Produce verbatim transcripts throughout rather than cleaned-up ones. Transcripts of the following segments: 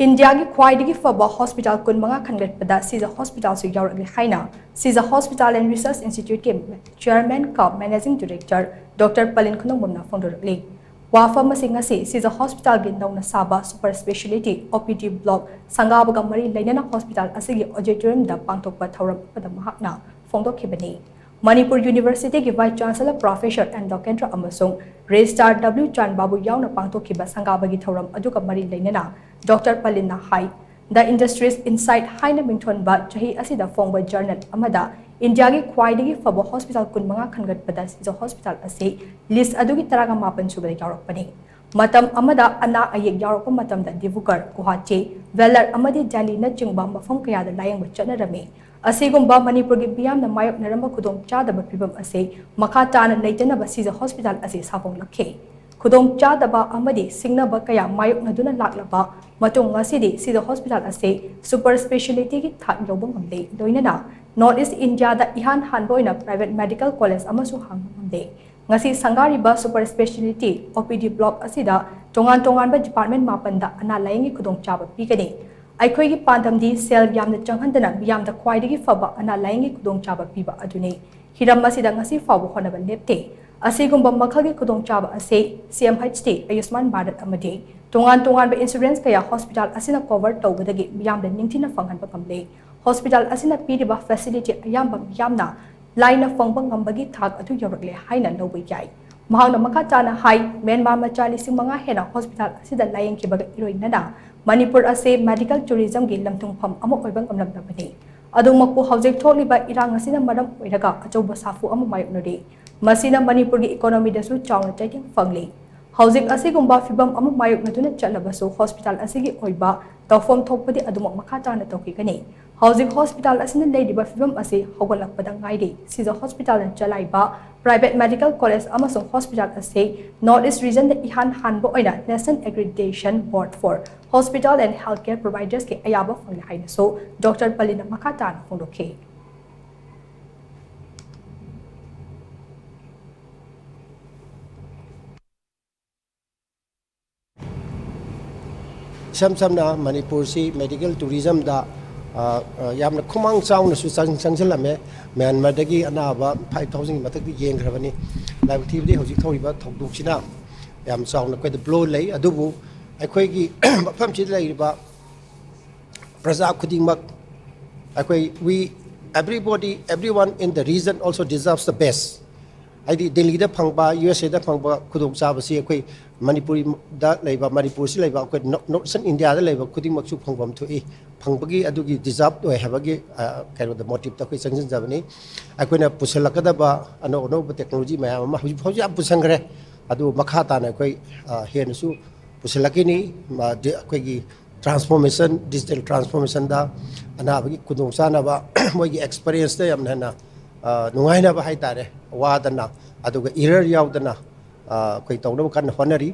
ꯏꯟꯗꯤꯌꯥꯒꯤ ꯈ꯭ꯋꯥꯏꯗꯒꯤ ꯐꯕ ꯍꯣꯁꯄꯤꯇꯥꯜ ꯀꯨꯟꯃꯉꯥ ꯈꯟꯒꯠꯄꯗ ꯁꯤꯖ ꯍꯣꯁꯄꯤꯇꯥꯜꯁꯨ ꯌꯥꯎꯔꯛꯂꯤ ꯍꯥꯏꯅ ꯁꯤꯖ ꯍꯣꯁꯄꯤꯇꯥꯜ ꯑꯦꯟ ꯔꯤꯁꯔꯆ ꯏꯟꯁꯇꯤꯇ꯭ꯌꯨꯠꯀꯤ chairman cum managing director doctor Palin ꯈꯨꯅꯣꯡꯕꯝꯅ ꯐꯣꯡꯗꯣꯔꯛꯂꯤ꯫ ꯋꯥꯐꯝ ꯑꯁꯤ ꯉꯁꯤ ꯁꯤꯖ ꯍꯣꯁꯄꯤꯇꯥꯜꯒꯤ ꯅꯧꯅ ꯁꯥꯕ ꯁꯨꯄꯔ ꯁ꯭ꯄꯦꯁꯤꯌꯦꯂꯤꯇꯤ ꯑꯣ ꯄꯤ ꯗꯤ ꯕ꯭ꯂꯣꯛ ꯁꯪꯒꯥꯕꯒ ꯃꯔꯤ ꯂꯩꯅꯅ ꯍꯣꯁꯄꯤꯇꯥꯜ ꯑꯁꯤꯒꯤ ꯑꯣꯗꯤꯇꯣꯔꯤꯌꯝꯗ ꯄꯥꯡꯊꯣꯛꯄ ꯊꯧꯔꯝ ꯑꯃꯗ ꯃꯍꯥꯛꯅ ꯐꯣꯡꯗꯣꯛꯈꯤꯕꯅꯤ꯫ ꯃꯅꯤꯄꯨꯔ ꯌꯨꯅꯤꯚꯔꯁꯤꯇꯤꯒꯤ vice chancellor professor N Lokendra ꯑꯃꯁꯨꯡ ꯔꯦꯖꯤꯁꯇ꯭ꯔꯥꯔ ꯗꯕ꯭ꯂꯤꯎ ꯆꯥꯟ ꯕꯥꯕꯨ ꯌꯥꯎꯅ ꯄꯥꯡꯊꯣꯛꯈꯤꯕ ꯁꯪꯒꯥꯕꯒꯤ ꯊꯧꯔꯝ ꯑꯗꯨꯒ ꯃꯔꯤ ꯂꯩꯅꯅ ꯗꯣꯛꯇꯔ ꯄꯂꯤꯟꯅ ꯍꯥꯏ, The Industries Insight ꯍꯥꯏꯅ ꯃꯤꯡꯊꯣꯟꯕ ꯆꯍꯤ ꯑꯁꯤꯗ ꯐꯣꯡꯕ ꯖꯔꯅꯦꯜ ꯑꯃꯗ ꯏꯟꯗꯤꯌꯥꯒꯤ ꯈ꯭ꯋꯥꯏꯗꯒꯤ ꯐꯕ ꯍꯣꯁꯄꯤꯇꯥꯜ ꯀꯨꯟꯃꯉꯥ ꯈꯟꯒꯠꯄꯗ ꯁꯤꯖ ꯍꯣꯁꯄꯤꯇꯥꯜ ꯑꯁꯤ ꯂꯤꯁ ꯑꯗꯨꯒꯤ ꯇꯔꯥꯃꯥꯄꯟ ꯁꯨꯕꯗ ꯌꯥꯎꯔꯛꯄꯅꯤ꯫ ꯃꯇꯝ ꯑꯃꯗ ꯑꯅꯥ ꯑꯌꯦꯛ ꯌꯥꯎꯔꯛꯄ ꯃꯇꯝꯗ ꯗꯤꯕꯨꯒꯔ, ꯒꯨꯋꯥꯍꯥꯇꯤ, ꯚꯦꯂꯔ ꯑꯃꯗꯤ ꯗꯦꯜꯂꯤꯅꯆꯤꯡꯕ ꯃꯐꯝ ꯀꯌꯥꯗ ꯂꯥꯌꯦꯡꯕ ꯆꯠꯅꯔꯝꯃꯤ꯫ ꯑꯁꯤꯒꯨꯝꯕ ꯃꯅꯤꯄꯨꯔꯒꯤ ꯃꯤꯌꯥꯝꯅ ꯃꯥꯌꯣꯛꯅꯔꯝꯕ ꯈꯨꯗꯣꯡꯆꯥꯗꯕ ꯐꯤꯚꯝ ꯑꯁꯤ ꯃꯈꯥ ꯇꯥꯅ ꯂꯩꯇꯅꯕ ꯁꯤꯖ ꯍꯣꯁꯄꯤꯇꯥꯜ ꯑꯁꯤ ꯁꯥꯐꯣꯡꯂꯛꯈꯤ꯫ ꯈꯨꯗꯣꯡꯆꯥꯗꯕ ꯑꯃꯗꯤ ꯁꯤꯡꯅꯕ ꯀꯌꯥ ꯃꯥꯌꯣꯛꯅꯗꯨꯅ ꯂꯥꯛꯂꯕ ꯃꯇꯨꯡ ꯉꯁꯤꯗꯤ ꯁꯤꯖ ꯍꯣꯁꯄꯤꯇꯥꯜ ꯑꯁꯤ ꯁꯨꯄꯔ ꯁ꯭ꯄꯦꯁꯤꯌꯦꯂꯤꯇꯤꯒꯤ ꯊꯥꯛ ꯌꯧꯕ ꯉꯝꯂꯦ꯫ ꯂꯣꯏꯅꯅ ꯅꯣꯔꯠ ꯏꯁ ꯏꯟꯗꯤꯌꯥꯗ ꯏꯍꯥꯟ ꯍꯥꯟꯕ ꯑꯣꯏꯅ ꯄ꯭ꯔꯥꯏꯚꯦꯠ ꯃꯦꯗꯤꯀꯦꯜ ꯀꯣꯂꯦꯖ ꯑꯃꯁꯨ ꯍꯥꯡꯕ ꯉꯝꯂꯦ꯫ ꯉꯁꯤ ꯁꯪꯒꯥꯔꯤꯕ ꯁꯨꯄꯔ ꯁ꯭ꯄꯦꯁꯤꯌꯦꯂꯤꯇꯤ ꯑꯣ ꯄꯤ ꯗꯤ ꯕ꯭ꯂꯣꯛ ꯑꯁꯤꯗ ꯇꯣꯉꯥꯟ ꯇꯣꯉꯥꯟꯕ ꯗꯤꯄꯥꯔꯠꯃꯦꯟ ꯃꯥꯄꯟꯗ ꯑꯅꯥ ꯂꯥꯌꯦꯡꯒꯤ ꯈꯨꯗꯣꯡꯆꯥꯕ ꯄꯤꯒꯅꯤ꯫ ꯑꯩꯈꯣꯏꯒꯤ ꯄꯥꯟꯗꯝꯗꯤ ꯁꯦꯜ ꯌꯥꯝꯅ ꯆꯪꯍꯟꯗꯅ ꯃꯤꯌꯥꯝꯗ ꯈ꯭ꯋꯥꯏꯗꯒꯤ ꯐꯕ ꯑꯅꯥ ꯂꯥꯌꯦꯡꯒꯤ ꯈꯨꯗꯣꯡꯆꯥꯕ ꯄꯤꯕ ꯑꯗꯨꯅꯤ꯫ ꯍꯤꯔꯝ ꯑꯁꯤꯗ ꯉꯁꯤ ꯐꯥꯎꯕ ꯍꯣꯠꯅꯕ ꯂꯦꯞꯇꯦ꯫ ꯑꯁꯤꯒꯨꯝꯕ ꯃꯈꯜꯒꯤ ꯈꯨꯗꯣꯡꯆꯥꯕ ꯑꯁꯤ ꯁꯤ ꯑꯦꯝ ꯑꯩꯆ ꯇꯤ, ꯑꯌꯨꯁꯃꯥꯟ ꯚꯥꯔꯠ ꯑꯃꯗꯤ ꯇꯣꯉꯥꯟ ꯇꯣꯉꯥꯟꯕ ꯏꯟꯁꯨꯔꯦꯟꯁ ꯀꯌꯥ ꯍꯣꯁꯄꯤꯇꯥꯜ ꯑꯁꯤꯅ ꯀꯣꯚꯔ ꯇꯧꯕꯗꯒꯤ ꯃꯤꯌꯥꯝꯗ ꯅꯤꯡꯊꯤꯅ ꯐꯪꯍꯟꯕ ꯉꯝꯂꯦ꯫ ꯍꯣꯁꯄꯤꯇꯥꯜ ꯑꯁꯤꯅ ꯄꯤꯔꯤꯕ ꯐꯦꯁꯤꯂꯤꯇꯤ ꯑꯌꯥꯝꯕ ꯃꯤꯌꯥꯝꯅ ꯂꯥꯏꯅ ꯐꯪꯕ ꯉꯝꯕꯒꯤ ꯊꯥꯛ ꯑꯗꯨ ꯌꯧꯔꯛꯂꯦ ꯍꯥꯏꯅ ꯂꯧꯕ ꯌꯥꯏ꯫ ꯃꯍꯥꯛꯅ ꯃꯈꯥ ꯇꯥꯅ ꯍꯥꯏ, ꯃ꯭ꯌꯥꯟꯃꯥꯔ ꯃꯆꯥ ꯂꯤꯁꯤꯡ ꯃꯉꯥ ꯍꯦꯟꯅ ꯍꯣꯁꯄꯤꯇꯥꯜ ꯑꯁꯤꯗ ꯂꯥꯌꯦꯡꯈꯤꯕꯒ ꯏꯔꯣꯏꯅꯅ ꯃꯅꯤꯄꯨꯔ ꯑꯁꯤ ꯃꯦꯗꯤꯀꯦꯜ ꯇꯨꯔꯤꯖꯝꯒꯤ ꯂꯝꯊꯨꯡꯐꯝ ꯑꯃ ꯑꯣꯏꯕ ꯉꯝꯂꯝꯂꯕꯅꯤ꯫ ꯑꯗꯨꯃꯛꯄꯨ ꯍꯧꯖꯤꯛ ꯊꯣꯛꯂꯤꯕ ꯏꯔꯥꯡ ꯑꯁꯤꯅ ꯃꯔꯝ ꯑꯣꯏꯔꯒ ꯑꯆꯧꯕ ꯁꯥꯐꯨ ꯑꯃ ꯃꯥꯌꯣꯛꯅꯔꯤ꯫ ꯃꯁꯤꯅ ꯃꯅꯤꯄꯨꯔꯒꯤ ꯏꯀꯣꯅꯣꯃꯤꯗꯁꯨ ꯆꯥꯎꯅ ꯆꯩꯊꯦꯡ ꯐꯪꯂꯤ꯫ ꯍꯧꯖꯤꯛ ꯑꯁꯤꯒꯨꯝꯕ ꯐꯤꯚꯝ ꯑꯃ ꯃꯥꯌꯣꯛꯅꯗꯨꯅ ꯆꯠꯂꯕꯁꯨ ꯍꯣꯁꯄꯤꯇꯥꯜ ꯑꯁꯤꯒꯤ ꯑꯣꯏꯕ ꯇꯧꯐꯝ ꯊꯣꯛꯄꯗꯤ ꯑꯗꯨꯃꯛ ꯃꯈꯥ ꯇꯥꯅ ꯇꯧꯈꯤꯒꯅꯤ꯫ ꯍꯧꯖꯤꯛ ꯍꯣꯁꯄꯤꯇꯥꯜ ꯑꯁꯤꯅ ꯂꯩꯔꯤꯕ ꯐꯤꯚꯝ ꯑꯁꯤ ꯍꯧꯒꯠꯂꯛꯄꯗ ꯉꯥꯏꯔꯤ꯫ ꯁꯤꯖ ꯍꯣꯁꯄꯤꯇꯥꯜꯅ ꯆꯂꯥꯏꯕ ꯄ꯭ꯔꯥꯏꯚꯦꯠ ꯃꯦꯗꯤꯀꯦꯜ ꯀꯣꯂꯦꯖ ꯑꯃꯁꯨꯡ ꯍꯣꯁꯄꯤꯇꯥꯜ ꯑꯁꯤ ꯅꯣꯔꯠ ꯏꯁ ꯔꯤꯖꯟꯗ ꯏꯍꯥꯟ ꯍꯥꯟꯕ ꯑꯣꯏꯅ National Accreditation Board for Hospital and Healthcare Providers ꯀꯤ ꯑꯌꯥꯕ ꯐꯪꯂꯦ ꯍꯥꯏꯅꯁꯨ ꯗꯣꯛꯇꯔ ꯄꯂꯤꯅ ꯃꯈꯥ ꯇꯥꯅ ꯐꯣꯡꯗꯣꯛꯈꯤ꯫ ꯏꯁꯝ ꯁꯝꯅ ꯃꯅꯤꯄꯨꯔꯁꯤ ꯃꯦꯗꯤꯀꯦꯜ ꯇꯨꯔꯤꯖꯝꯗ ꯌꯥꯝꯅ ꯈꯨꯃꯥꯡ ꯆꯥꯎꯅꯁꯨ ꯆꯪꯁꯤꯜꯂꯝꯃꯦ꯫ ꯃ꯭ꯌꯥꯟꯃꯥꯔꯗꯒꯤ ꯑꯅꯥꯕ ꯐꯥꯏꯚ ꯊꯥꯎꯖꯟꯒꯤ ꯃꯊꯛꯇ ꯌꯦꯡꯈ꯭ꯔꯕꯅꯤ꯫ ꯂꯥꯏꯕꯛ ꯊꯤꯕꯗꯤ ꯍꯧꯖꯤꯛ ꯊꯣꯛꯏꯕ ꯊꯧꯗꯣꯛꯁꯤꯅ ꯌꯥꯝ ꯆꯥꯎꯅ ꯑꯩꯈꯣꯏꯗ ꯕ꯭ꯂꯣ ꯂꯩ꯫ ꯑꯗꯨꯕꯨ ꯑꯩꯈꯣꯏꯒꯤ ꯃꯐꯝꯁꯤꯗ ꯂꯩꯔꯤꯕ ꯄ꯭ꯔꯖꯥ ꯈꯨꯗꯤꯡꯃꯛ ꯑꯩꯈꯣꯏ we everybody everyone in the region also deserves the best꯫ ꯍꯥꯏꯗꯤ ꯗꯦꯜꯂꯤꯗ ꯐꯪꯕ, ꯌꯨ ꯑꯦꯁ ꯑꯦꯗ ꯐꯪꯕ ꯈꯨꯗꯣꯡꯆꯥꯕꯁꯤ ꯑꯩꯈꯣꯏ ꯃꯅꯤꯄꯨꯔꯤꯗ ꯂꯩꯕ, ꯃꯅꯤꯄꯨꯔꯁꯤ ꯂꯩꯕ ꯑꯩꯈꯣꯏ ꯅꯣꯔꯠ ꯏꯁꯇꯔꯟ ꯏꯟꯗꯤꯌꯥꯗ ꯂꯩꯕ ꯈꯨꯗꯤꯡꯃꯛꯁꯨ ꯐꯪꯐꯝ ꯊꯣꯛꯏ꯫ ꯐꯪꯕꯒꯤ ꯑꯗꯨꯒꯤ ꯗꯤꯖꯥꯔꯞ ꯑꯣꯏ ꯍꯥꯏꯕꯒꯤ ꯀꯩꯅꯣꯗ ꯃꯣꯇꯤꯞꯇ ꯑꯩꯈꯣꯏ ꯆꯪꯁꯤꯟꯖꯕꯅꯤ꯫ ꯑꯩꯈꯣꯏꯅ ꯄꯨꯁꯤꯜꯂꯛꯀꯗꯕ ꯑꯅꯧ ꯑꯅꯧꯕ ꯇꯦꯛꯅꯣꯂꯣꯖꯤ ꯃꯌꯥꯝ ꯑꯃ ꯍꯧꯖꯤꯛ ꯍꯧꯖꯤꯛ ꯌꯥꯝ ꯄꯨꯁꯟꯈ꯭ꯔꯦ꯫ ꯑꯗꯨ ꯃꯈꯥ ꯇꯥꯅ ꯑꯩꯈꯣꯏ ꯍꯦꯟꯅꯁꯨ ꯄꯨꯁꯤꯜꯂꯛꯈꯤꯅꯤ꯫ ꯑꯩꯈꯣꯏꯒꯤ ꯇ꯭ꯔꯥꯟꯁꯐꯣꯔꯃꯦꯁꯟ, ꯗꯤꯖꯤꯇꯦꯜ ꯇ꯭ꯔꯥꯟꯁꯐꯣꯔꯃꯦꯁꯟꯗ ꯑꯅꯥꯕꯒꯤ ꯈꯨꯗꯣꯡꯆꯥꯅꯕ, ꯃꯣꯏꯒꯤ ꯑꯦꯛꯁꯄꯔꯤꯌꯦꯟꯁꯇ ꯌꯥꯝꯅ ꯍꯦꯟꯅ ꯅꯨꯡꯉꯥꯏꯅꯕ ꯍꯥꯏ ꯇꯥꯔꯦ, ꯋꯥꯗꯅ ꯑꯗꯨꯒ ꯏꯔꯔ ꯌꯥꯎꯗꯅ ꯑꯩꯈꯣꯏ ꯇꯧꯅꯕ ꯀꯟꯅ ꯍꯣꯠꯅꯔꯤ꯫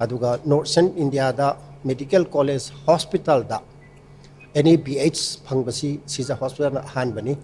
ꯑꯗꯨꯒ ꯅꯣꯔꯠ ꯏꯁꯇꯔꯟ ꯏꯟꯗꯤꯌꯥꯗ ꯃꯦꯗꯤꯀꯦꯜ ꯀꯣꯂꯦꯖ ꯍꯣꯁꯄꯤꯇꯥꯜꯗ N A B H ꯐꯪꯕꯁꯤ Shija ꯍꯣꯁꯄꯤꯇꯥꯜꯅ ꯑꯍꯥꯟꯕꯅꯤ꯫